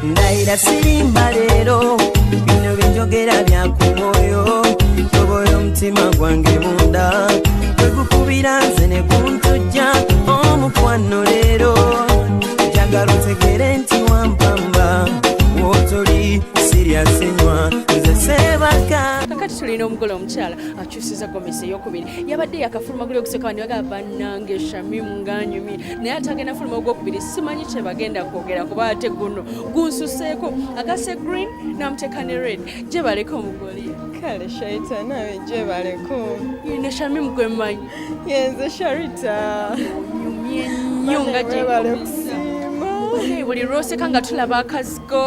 Ndayira sirimba leero, bino byenjogera bya ku mwoyo. Tobola omutima gwange munda, gwe gukubira nze ne guntujja omukwano leero. Njagala otegere nti wampamba, w'otoli sirya sinywa, nze seebaka. Kakati tulina omugole omukyala akyusiza gomesi eyokubiri, yabadde yakafuluma guli ogusooka, bandi bagamba bannange Shamimu nganyumye, naye ate agenda fuluma ogwokubiri, simanyi kye bagenda kwogera kuba ate guno gunsuseeko, agase green namuteeka ne red. Gye baleko omugole. Kale Sharita, nawe gyebaleko. Ne Shamimu gwe mmanyi. Yenze Sharita. Onyumye nnyo nga Webale gye kusiima. buli lwoseka nga tulaba akazigo.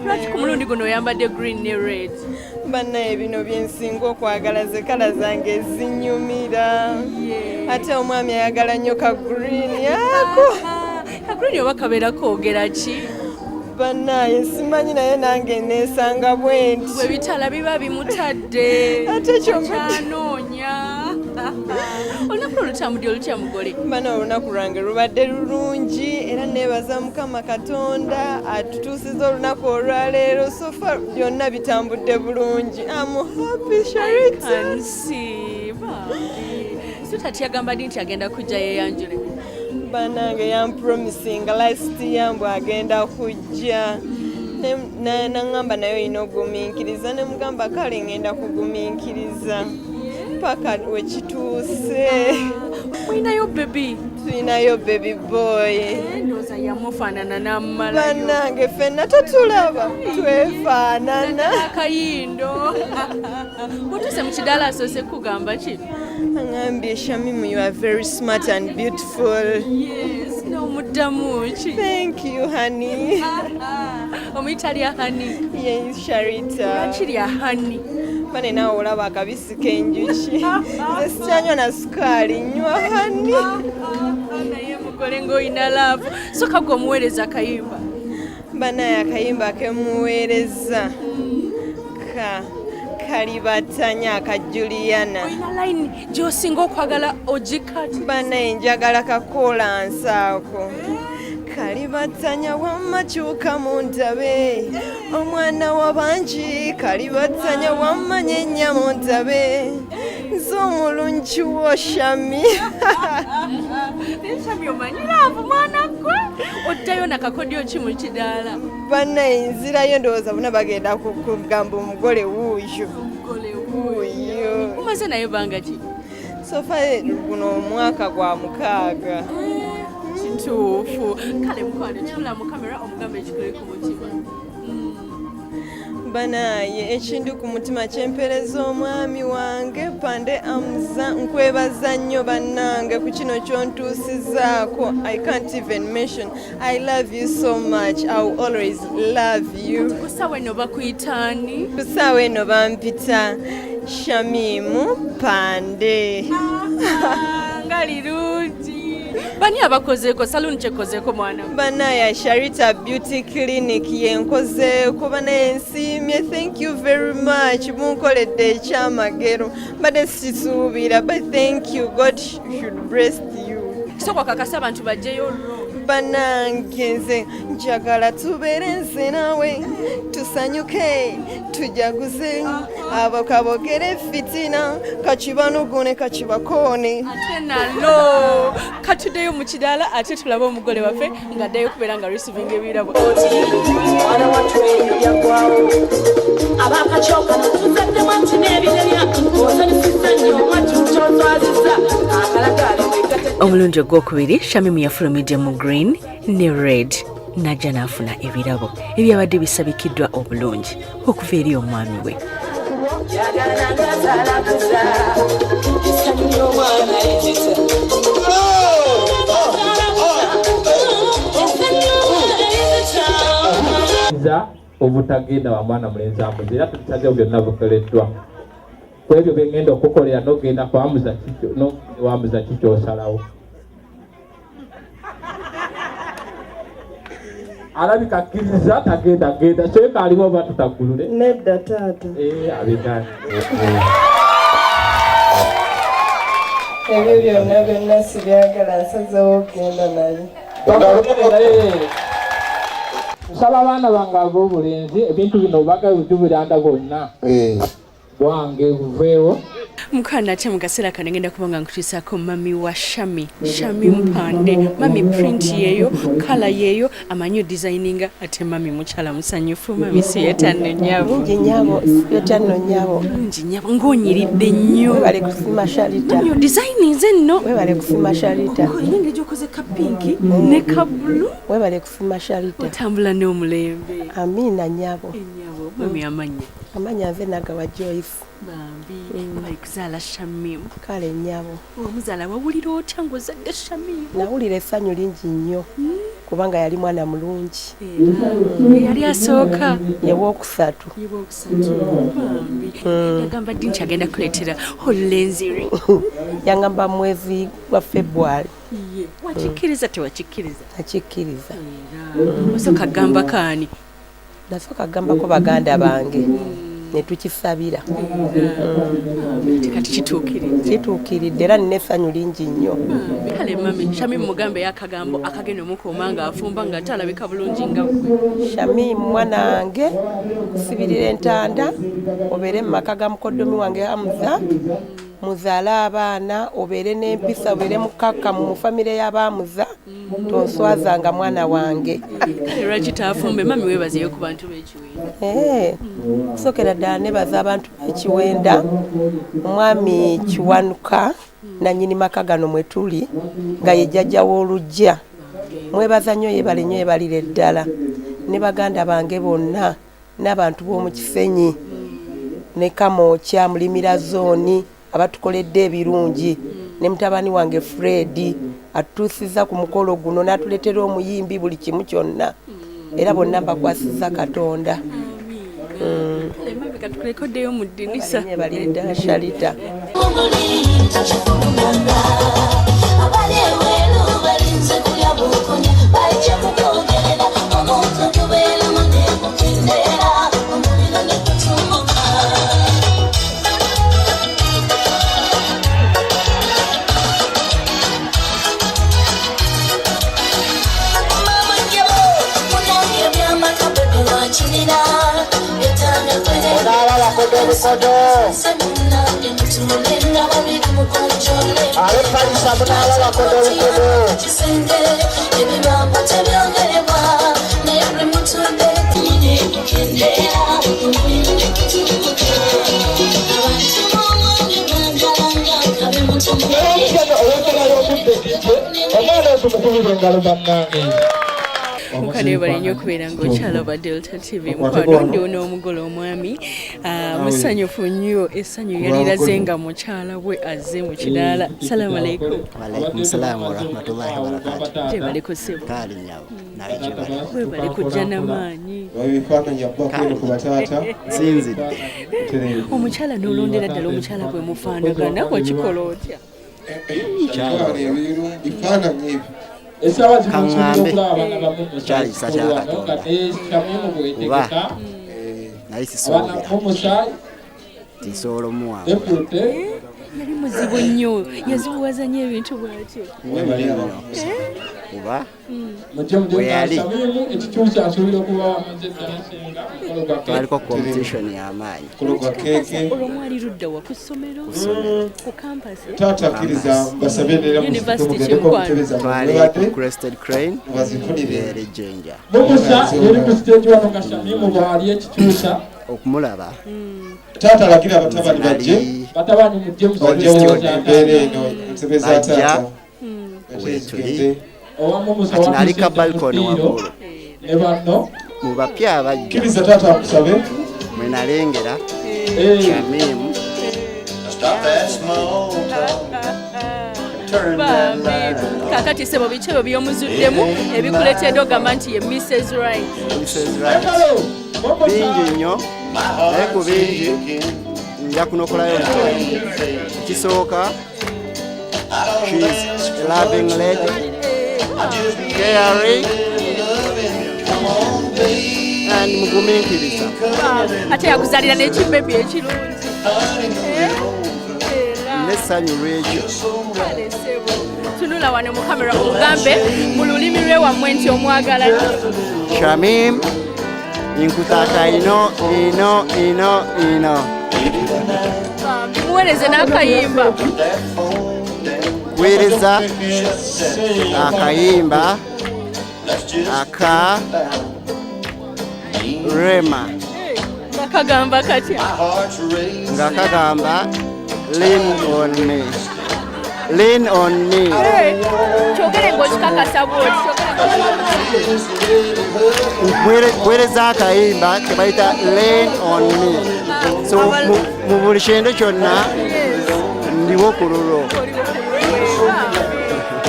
Lwaki ku mulundi guno oyambadde green ne red? Bannaye, bino byensinga okwagala, ze colour zange ezinyumira. Ate omwami ayagala nnyo ka green ako. Ka green oba kabeera koogera ki? Bannaye, simanyi, naye nange neesanga bwe nti. Bwe bitala biba bimutadde. Ate kyomudde. Kyanoonya. Olunaku lwo lutambudde olutya, mugole? Bana, olunaku lwange lubadde lulungi era neebaza Mukama Katonda atutuusiza olunaku olwaleero. So far byonna bitambudde bulungi. Am happy, Sharita. Kansi bambi sutati yagamba ddi nti agenda kujja yeeyanjule? Banange, yampromisinga last year mbu agenda kujja. Naŋŋamba naye olina ogumiikiriza, ne mugamba kale ŋŋenda kugumiikiriza paka wekituuse. Mulinayo baby? Tulinayo baby boy. Ndowooza yamufaanana n'amumalayo. Bannange, ffenna totulaba twefaanana. Akayindo otuuse mu kidaala, asoose kugamba ki? Aŋambye, "Shamimu, you are very smart and beautiful." Yes, n'omuddamu ki? "Thank you, honey." Omuyita lya honey? Yes, Sharita. Lwaki lya honey? Bane, naawe olaba akabisi k'enjuki, nze sikyanywa na sukaali, nywa honey. Naye mugole ng'olina love, soka gwe omuweereza akayimba. Banaye, akayimba kemuweereza ka kalibatanya aka Juliana. Olina line gy'osinga okwagala ogikati? Banaye, njagala kakolansi ako. Kalibatanya wamma kyuka mu ntabe, omwana wa bangi, kalibatanya wamma nyenya mu ntabe, nze omulungi wo Shami. Naye Shami, omanyi love, mwana gwe, oddayo nakakodyo ki mu kidaala? Banaye, nzirayo, ndowooza bonna bagenda kugamba omugole wuuyo. Omugole. Wuuyo. Umaze naye banga ki? So far guno omwaka gwa 6. Kituufu. Kale mukwano, kitula mu kamera omugambe ekikuli ku mutima. Banaye, ekindi ku mutima kyempereza omwami wange Pande Amza, nkwebaza nnyo bannange ku kino kyontuusizaako. I can't even mention. I love you so much. I will always love you. Ku ssaawa eno bakuyitaani? Ku ssaawa eno bampita Shamimu Pande. Nga lirungi. Bani abakozeeko? Saloon kyekozeeko, mwana? Banaya, Sharita Beauty Clinic yenkozeeko. Banaye, nsiimye. Thank you very much, munkoledde ekyamagero, mbadde sisuubira, but thank you. God should bless you. Sooka kakasa abantu bajjeyo olwo. Banange, nze njagala tubeere nze naawe, tusanyuke, tujaguze, abo kabogere fitina, kakibanugune, kakibakoone. Ate nalo katuddeyo mu kidaala, ate tulabe omugole waffe ng'addayo okubeera nga receiving ebirabo. Mwana wattu, ebyo byaggwawo, abakacyoka tuzaddemu ati n'ebirerya osanyusizza nnyo omwattu kyotwazizza akalagaale. Omulundi ogwokubiri Shamimu yafulumidde mu green ne red, najja n'afuna ebirabo ebyabadde bisabikiddwa obulungi okuva eri omwami we. Yagala nga talaguza essanyu ly'omwana ejita. Za obutagenda wa mwana mulenzi amuze, era tubisazeewo, byonna bukoleddwa. Ku ebyo byengenda okukolera nogenda kwamuza kikyo wamuza kikyosalawo. Alabika akkiriza tagenda genda soeka aliwo oba tutagulule? Nedda, taata. Eh, abigaanye. Ebyo byonna byonna sibyagala, nsazeewo okugenda naye. Nsaba abaana bange ab'obulenzi ebintu bino bagabidubiranda bonna bwange buveewo. Mukwano, ate mu kaseera kano ngenda kuba nga nkutuusaako mami wa Shami, Shami Mpande. Mami, print yeeyo, colour yeeyo, amanyi odesigninga, ate mami mukyala musanyufu. Mami, siyetanno nyabo. Ngi nyabo, siyetanno nyabo. Ngi nyabo, ng'onyiridde nnyo. Webale kusima, Sharita. Mami, odesigninze nno. Webale kusima, Sharita. Engeri gyokoze ka pink ne ka blue. Webale kusima, Sharita. Otambula n'omulembe. Amiina nyabo. Ennyabo, mami, amannya? Amanya nze Nagawa Joyce. Bambi, bali kuzaala Shamimu. Kale nyabo. Omuzaala, wawulira otya ng'ozadde Shamimu? Nawulira essanyu lingi nnyo kubanga yali mwana mulungi. Yali asooka? Yewokusatu. Yewokusatu, bambi. Yagamba ddi nti agenda kuleetera olulenzi? Yangamba mwezi gwa February. Ye wakikkiriza, tewakikkiriza? Nakikkiriza. Osooka gamba kaani? Nasooka gambako baganda bange ne tukisabira. Kati kituukiridde. Kituukiridde era nina essanyu lingi nnyo. Kale mami, Shamimu mugambe akagambo akagenda omukuuma ng'afumba nga ate alabika bulungi nga ggwe. Shamimu mwana wange, kusibirira entanda, obeere mu maka ga mukoddomi wange Hamuza, muzaale abaana, obeere n'empisa, obeere mukakkamu mu famire y'abaamuza, tonswazanga mwana wange. Lwaki taafumbe? Mami, weebazeyo ku bantu b'ekiwenda. Eh, kusookera ddala nebaza abantu b'ekiwenda, omwami Kiwanuka nannyini maka gano mwe tuli nga ye jjajja w'oluggya, mwebaza nnyo, yeebale nnyo, yeebalire ddala, ne baganda bange bonna n'abantu b'omu Kisenyi ne Kamwokya Mulimira Zone abatukoledde ebirungi, ne mutabani wange Fred atutuusizza ku mukolo guno n'atuleetera omuyimbi, buli kimu kyonna, era bonna mbakwasizza Katonda. Kale mami, katukulekoddeyo mu ddinisa. Yeebalire ddala, Sharita. Abali ebweru balinze kulya bukonya, bajja kukwogerera omuntu tubeeramu nekukendera omuliro ne kutumbuka. Mama nyabo, munange, ebyamaka bebe wakirira. Onaaba bakodo obukodo. Munange, mutuule babiri mukonjole. Ab'e Palisa munaaba bakodo obukodo. Kisenge ebigambo tebyogerebwa, naye buli mutudde nekukendera omuliro ne kutumbuka. Abantu b'omwami bagalanga kabe mutumule. Olw'embeera y'obudde, omwana otumukubira engalo, bannange. Mukwano, webale nnyo okubeera ng'okyalaba Delta TV. Mukwano, ndiwo n'omugole omwami. Ah, musanyufu nnyo, essanyu yaliraze nga mukyala bwe azze mu kidaala. Salaamu aleikum. Walaikum salaamu warahmatullahi wabarakatu. Gyebaleko ssebo. Kaali nyabo, naye gyebali. Webale kujja n'amaanyi. Ebifaananyi yakubakweno ku bataata. Nsinzidde. Omukyala n'olondera ddala omukyala bwe mufaanagana, wakikola otya? Bifaananyi ebyo. Essaawa zino nsuubira Kaŋŋambe. okulaba abaana bamu. Kyali kisa kya Katonda. Shamimu Kuba bwetegeka naye abaana sisuubira mumusa nti nsobola omuwangula. Depute. Yali muzibu nnyo, yazibuwaza nnyo ebintu bw'atyo? Nnyo nnyo, kuba mujje bwe mujje. yali Shamimu ekikyusa asuubira okuba wamaze ddala senga mukolo gwaffe. twaliko competition y'amaanyi. Mukolo gwa keeke. Olwo mwali ludda wa? Ku ssomero? Ku ssomero. Ku campus? Taata akkiriza mbasabye neera University mugendeko Kyenkwana. mutebe zammwe Twali mwebadde ku Crested Crane mubazifunire. era Ejjenja. Mumusa yeri ku stage wano nga Shamimu bw'ali ekikyusa. Okumulaba Taata alagira abatabani bajje. nali Batabani, mujje. Bajjewo Musoboza. embeera eno entebe za Bajja. taata Weetuli. Owa Mumusa Kati nali ka watuuse balcony mupiiro waggulu. ne banno. Mu bapya abajja Kkiriza taata akusabe. mwe nalengera Shamimu. Stop that small talk. Turn that Bambi. light on. Kakati sebo, biki ebyo byomuzuddemu ebikuleetedde ogamba nti ye Mrs Right? Mrs Right bingi nnyo, naye ku bingi nja kunokolayo ntono. Ekisooka, she's a loving lady, caring and mugumiikiriza. Ate yakuzaalira n'ekibebi ekirungi. N'essanyu lwekyo. Kale sebo. Tunula wano mu kamera omugambe mu lulimi lwe wammwe nti omwagala nnyo. Shamim, nkutaka ino ino ino ino. Bambi, muweereze n'akayimba. Weereza akayimba aka Rema. Nga kagamba katya? Nga kagamba lean on me. Lean on me. Kyogere ng'okikakasa bw'oti. Weereza akayimba ke bayita lean on me. So mu buli kintu kyonna ndiwo ku lulwo.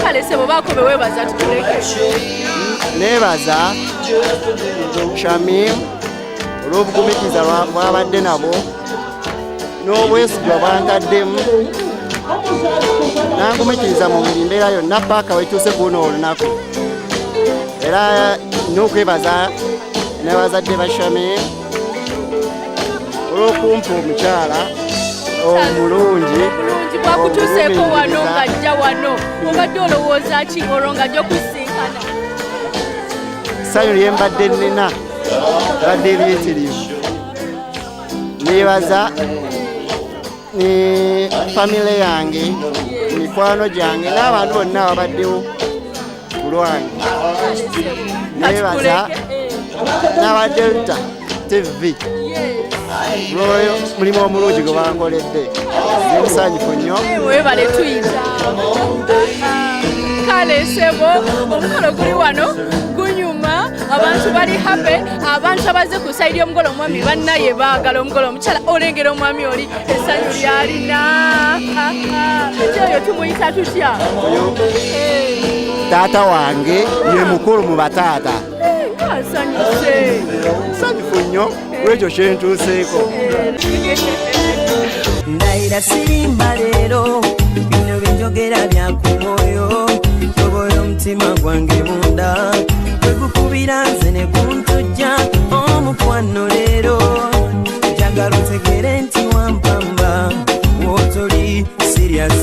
Kale ssebo, baako be weebaza tukuleke. Neebaza Shamim olw'obugumiikiriza bw'abadde nabwo n'obwesigwa bwantaddemu n'angumiikiriza mu buli mbeera yonna paaka wetuuse ku luno olunaku. Era n'okwebaza n'abazadde ba Shamim olw'okumpa omukyala omulungi. Obulungi bwakutuuseeko wano ng'ajja wano, obadde olowooza ki olwo ng'ajja okusinkana? Ssanyu lye mbadde nnina badde liyitirivu. Neebaza ne famire yange, mikwano gyange n'abantu bonna ababaddewo ku lwange. Neebaza n'aba Delta TV olw'oyo mulimu omulungi gwe bankoledde. Ndi musanyufu nnyo. Weebale tuyita. Kale ssebo, omukolo guli wano gunyuma, abantu bali happy, abantu abazze ku sayidi y'omugole omwami bannaye baagala omugole omukyala. Olengera omwami oli essanyu ly'alina. Kyoyo tumuyita tutya? Taata wange ye mukulu mu bataata. Ng'asanyuse. Nsanyufu nnyo lw'ekyo kye ntuuseeko. Ndayira sirimba leero, bino bye njogera bya ku mwoyo. Tobola omutima gwange munda, gwe gukubira nze ne guntujja. Omukwano leero, njagala otegere nti